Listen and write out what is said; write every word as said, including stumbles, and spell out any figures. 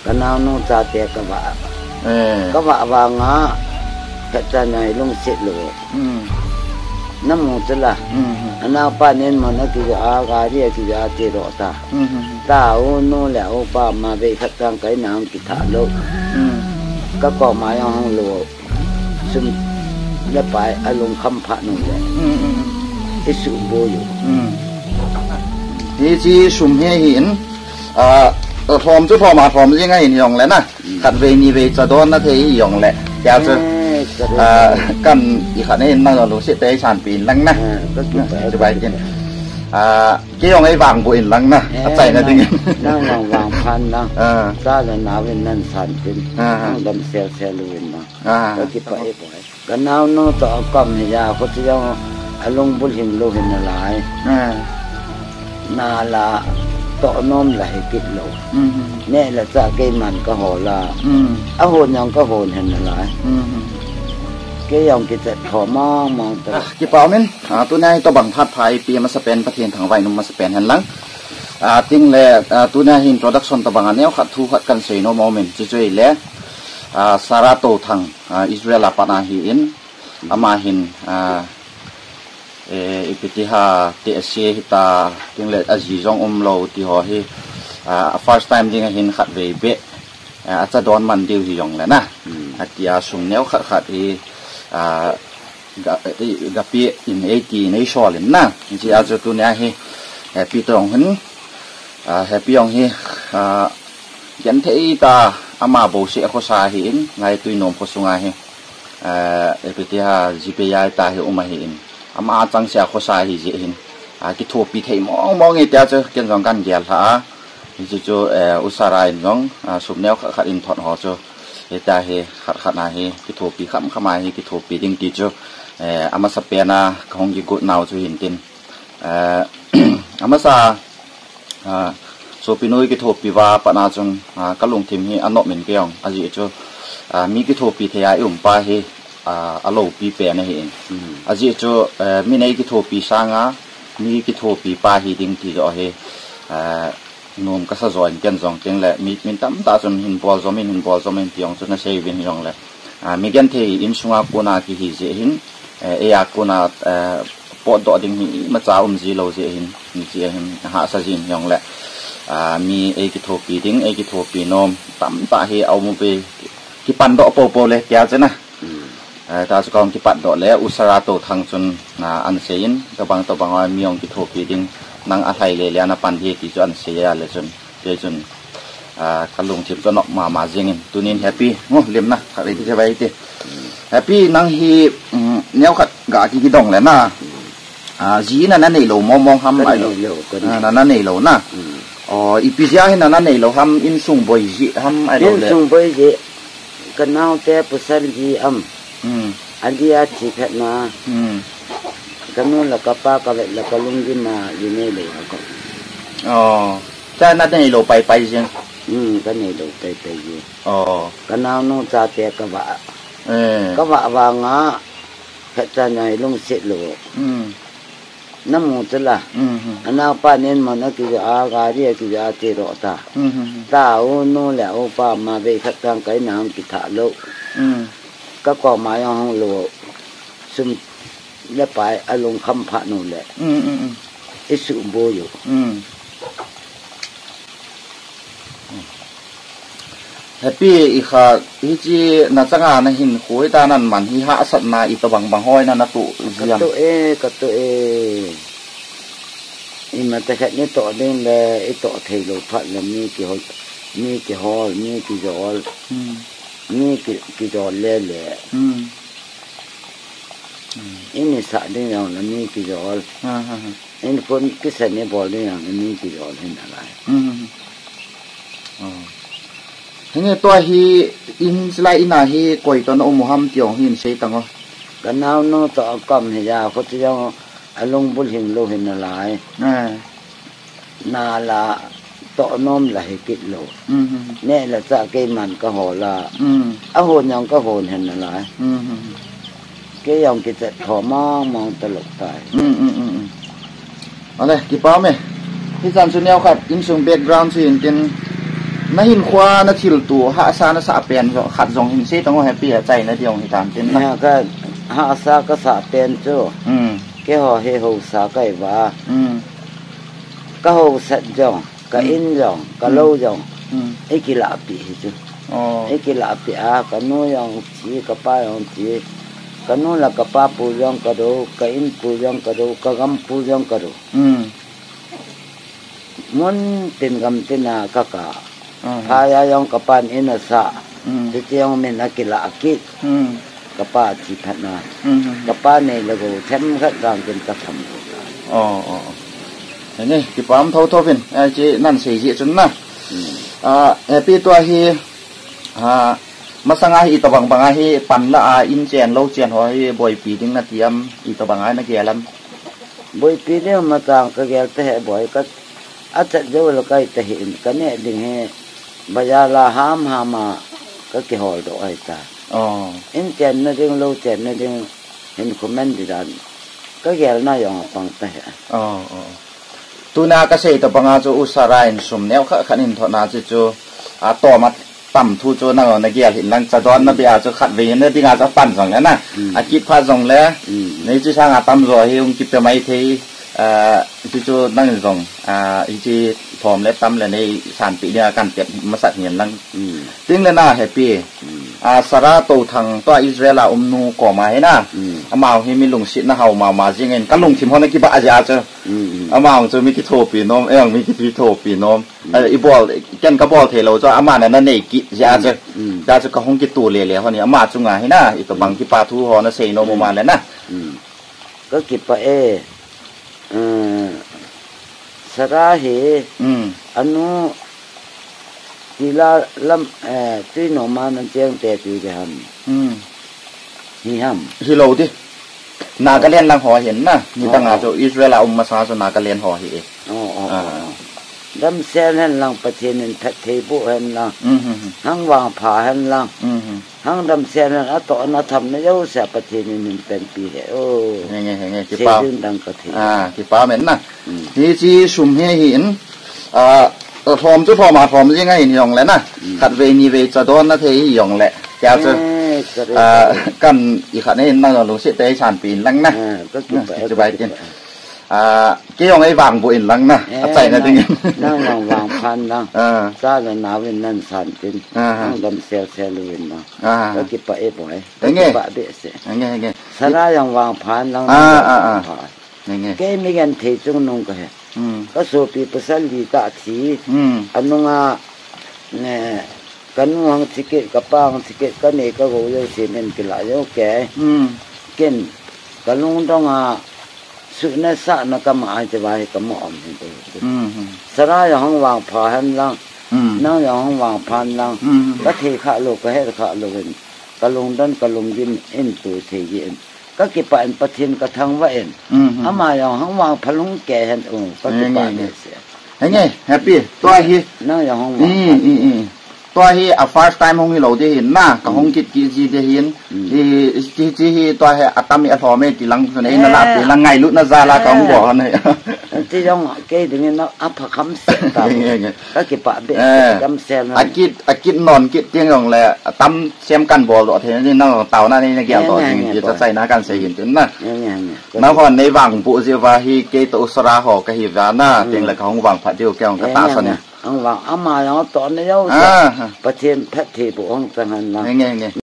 Ka naonu chate ka vah. Eh. Ka vah vanga, khat cha nai lungset lou. Hmm. Na mu chu la. Hmm. Anau pa nen mo na ki a gari a ki a ti ro ta. Hmm. Ta u nu le u pa ma ve khat chang kai nang ki tha lou. Hmm. Ka ko ma yong hong lou. Sum le pai a lungkham pha nu le. Hmm, hmm, hmm. I su bo yu. Hmm. Hi chi sum he hi in. A, lhom chu lhom a lhom jing a in jong le na. Hmm. Khat vei ni vei cha don na thei jong le. Tia chu. Eh, ka ve. A, kan i khat nei nang lo se te san pin lang na. Eh, ka ki pa, chu bai kin. A, ke jong ei vang bu in lang na. A, eh, chai na nang, ding. Nang, nang vang phan na. A. Cha le na vin nan san pin. A, a. Nang dam sel sel lu vin na. A. Ka ki pa e pa. Ka naonu toh a kom hi a, khuti jong a lungbul hing lou hin nalai. Hmm. Na la toh nom la hi kit lou. Hmm. Neh la chah keiman ka hol a. Hmm. A hon jong ka hon hin nalai. Hmm. Kei jong kichat kho mong mong ta. Ah, kipa umin. Ah, tunia hi tobang phat pha ipi masapen Pathen thangvah in um masapen hen lang. Ah, ting le, ah, tunia hi introduction tobang a neo khat thu khat kan sei nom umin. Chuchu le, ah, Sarah Touthang. Ah, Israel a pat ahi in, ama hin, ah, eh, ipi ti ham, te ase hita, ting le aji jong um lou ti ho hi, ah, first time ding ahin khat vei beh, ah, a cha don man diu hi jong le na. Hmm. Atia sum neo khat khat hi, ah, ga, i, ga pi in ei ti in ei sol in na. Hichi a chu tunia hi, Happy Touthang hin, ah, Happy jong hi, ah, genthei ta ama bou se a khosa hi in, ngai tui nom khosunga hi. Ah, ipi ti ham, G P I ta hi um ahi in. Ama chang se a khosa hi jeh hin. Ah, kithopi thei mong mong e tia chu ken jong kan gel lha a. Hichu chu, eh, u Sarah in jong, ah, sum neo khat khat in thot ho chu. Hita hi khat khat na hi kithopi kham kham a hi kithopi ding ti chu. Eh, amasapen a kahung kigot nau chu hin tin. Eh, amasa, ah, sopi nu kithopi uva pat a chun, ah, ka lungthim hi anop in kei jong, ajeh chu, ah, mi kithopi thei a i um pa hi, ah, aloupi pen ahi in. Hmm. Ajeh chu, eh, mi nei kithopi sanga, mi kithopi pa hi ding ti joh hi, ah, nom kasa jo in ken jong ting le, mi, min tamtah chun hin bol jom in, hin bol jom in ti jong chu na sei uvin jong le. Ah, mi genthei insunga kona kihi jeh hin, eh, eia kona, eh, potdoh ding hi imacha um ji lou jeh hin, hichi a hin hahsa jin jong le. Ah, mi ei kithopi ding, ei kithopi nom tamtah hi a um uve, kipan doh popo le tia chu na. Hmm. Eh, ta chu kahung kipat doh le, u Sarah Touthang chun, ah, an sei in, tobang tobang a mi jong kithopi ding, nang a lhai le le ana pan hi ti chu an sei a le chun. Kei chun, ah, ka lungthim chu anop mama jing in. Tunin Happy, ngo, lim na, khat vei ti, khat vei ti. Happy nang hi, um, neo khat ga ki kidong le na. Ah, ji na na nei lou mong mong ham ka ai lou. Nei lou, ka nei. Ah, na na nei lou na. Hmm. Oh, ipi jeh a hi na na nei lou ham insung boi ji ham ai lou le. Insung boi ji. Ka naote pasal ji am. Hmm. Adia thi phet na. Hmm. Ka nu le ka pa ka vet le ka lunggim a ji nei lou a ko. Oh. Cha na nei lou pai pai jing. Hmm, ka nei lou pai pai jing. Oh. Ka naonu chate ka vah. Eh. Ka vah vanga, khat cha nai lungset lou. Hmm. Na mu chu la. Hmm, hmm. Anau pa nen mo na ki a gari a ki a ti ro ta. Hmm, hmm, hmm. Ta u nu le u pa ma ve khat chang kai nang ki tha lou. Hmm. Ka ko ma jong hong lou. Sum le pai a lungkham pha nu le. Hmm, hmm, hmm. I su bo yu. Hmm. Happy i kha, hichi na changa na hinkho hita nan man hi hahsatna itobang bang hoi na na tuh ji am? Ka tuh e, ka tuh e. Ima te khat ni toh ding le, i toh thei lou phat le mi kihol, mi kihol, mi kijol. Hmm. Mi ki, kijol le le. Hmm. Hmm. I ni sa ding jong le mi kijol. Ha, ha, ha. In kun kisa ni bol ni jong ni kijol hin alai. Hmm. Oh. Hinge tua hi in silai ina hi koi toh na um u ham ti jong hin sei tang o. Ka naonu toh a kom hi ja, khuti jong a lungbul hing lou hin alai. Eh. Na la toh nom la hi kit lou. Hmm. Neh la chah keiman ka hol a. Hmm. A hon jong ka hon hin alai. Hmm. Kei jong kichat kho mong mong ta lou tai. Hmm, hmm, hmm, hmm. Ale, kipa me. Hichan chu neo khat, insung background chu hin tin, Na hinkhoa na thilto hahsa na sah pen jong, khat jong hin sei tang o, Happy, achaina ding hitan tin na. Nia ka hahsa ka sah pen chu. Hmm. Keiho hi haosa kahi uva. Hmm. Ka haosat jong, ka Hmm. in jong, ka Hmm. lou jong. Hmm. I kilahpeh hi chu. Oh. I kilahpeh a, ka nu jong thi, ka pa jong thi. Ka nu le ka pa pu jong ka dou, ka in pu jong ka dou, ka gam pu jong ka dou. Hmm. Mun tin gam tin a ka kah. Hmm. Phai a jong ka pan in asah. Hmm. Chuti jong min akilah kit. Hmm. Ka pa thi phat na. Hmm. Ka pa nei le gou themkhat vang kin ka tham. Oh, oh, oh. Ene, kipa um thotho vin. Eh, hiche nan sei jeh chun na. Hmm. Ah, Happy, tua hi, ah, masanga hi itobang banga hi pan la a in chen lou chen ho hi boipi ding nati am, itobang a na gel am? Boipi ding matang ka gel tahih boi ka, achat jou le kai tahih in ka neh ding hi bazar a ham ham a ka kihol doh ahi ta. Oh. In chenna ding, lou chenna ding, hinkho man ding dan ka gelna jong apang tahih. Oh, oh. Tuna ka sei tobang a chu U Sara in sum neo khat khat in thotna chu chu, atom a tam thu chu nang na gel hih in lang, chadon na bia chu khatvei na ding a chu pan jong le na. Mm. Akit phat jong le, Mm. nei chu sang a tamjo hi hung kipe mai thei, ah, chu chu nang jong, ah, hiche thom le tam le nei sanpeh ding a kan pet masat ngen lang. Mm. Tin le na Happy. Mm. Ah, Sara Touthang tua Israel a um nu koma hi na. Mm. Amau hi mi lungsetna hao mama jing in ka lungthim ho na kibah jeh a chu. Mm, mm. Amau chu mi kithopi nom, eh, mi kithopi nom. Mm. Eh, i bol, ken ka bol thei lou chu, ama na na nei kit jeh a chu. Mm, mm. Jeh a chu ka hung kituh le le ho ni, ama chunga hi na, itobang Mm. kipa thu ho na sei nom Mm. ma le na. Mm. Ka kipah e. Eh, Sara hi, Mm. anu, tila lam, eh, tui nom a na cheng te tui de ham. Mm. Hi ham. Hilou di. Nagaland lang ho hin na. Nidang a Oh, oh. chu Israel a um masa chu Nagaland ho hi e. Oh, oh, Ah. oh, oh. Damsel hen lang, Pathen in phatthei boh hen lang. Mhm. Hang vangpha hen lang. Mhm. Hang damsel hen, atohna thamna jouse Pathen in hin panpi hen. Oh. Henge, henge, Sei kipa. ding dang ka thei. Ah, kipa men na. Mm. Hiche sum hi hin, ah, lhom chu lhom a lhom jing a hin jong le na. Mm. Khatvei nivei chadon na thei hi jong le. Tia chu, Eh, ka re, ah, ka re. kan i khat na hin nang lungset te sanpeh in lang na. Ah, ka Na, kipah, chu ka bai tin. kipah. Ah, kei jong ei vangboh in lang na, Eh, achaina nang, ding in. nang, nang vangphan lang. Ah. Cha le nao in nan san tin. Ah. Nang damsel sel uvin lang. Ah. Ka kipah e boi. Ka Henge. kipah behseh. Henge, henge. Sara jong vangphan lang, Ah, nang ah, ah. vangphan. Henge. Kei mi genthei chungnung ka hi. Hmm. Ka sopi pasal li ka thi. Hmm. Anunga, ne, Ka nu hung thi kit, ka pa hung thi kit, ka nei ka gou jouse min kilah jou kei. Hmm. Ken, ka lungdong a, suhna sahna ka ma a, hiche va hi ka mo um hi te. Hmm, hmm. Sara jong hung vangpha hen lang, Hmm. nang jong hung vangphan lang, Hmm, hmm. ka thei kha lou, ka het kha lou hin, ka lungdon, ka lunggim in tu thei ji in. Ka kipah in Pathen ka thangvah in. Mhm. Ama jong hung vangpha lung kei hen u, ka Nge, kipah nge, nge. behseh. Henge, Happy, tua hi. Nang jong hung vang Mm, phat. mm, mm. Tua hi a first time hung hilou ding hin na, ka Mm. hung kit kit ji ding hin. Mm. Hi, hi, hi, hi, tua hi atam hi alhom e ti lang, sun e na la Eh. ti lang ngailutna jal a ka hung Eh. bol ne. Ti jong kei ding in a pha kham se ta. Nge, nge. Ka kipah behseh, Eh. damsel na. A kit, a kit non kit tiang jong le, atam Sem kan bol doh thei, nang taona nei na gel doh Nge, nge, ding, nge, ti cha boi. chaina kan sei hin tin na. Nge, nge, nge. Nang hon nei vangboh jeh uva hi kei toh U Sara ho ka hi uva na, Hmm. teng le ka hung vangphat diu kei hung ka Nge, tahsan nge, e. nge. Hung vang ama jong tohna jouse. Ah, ah. Pathen phattheiboh hung chang hen lang. Nge, nge, nge.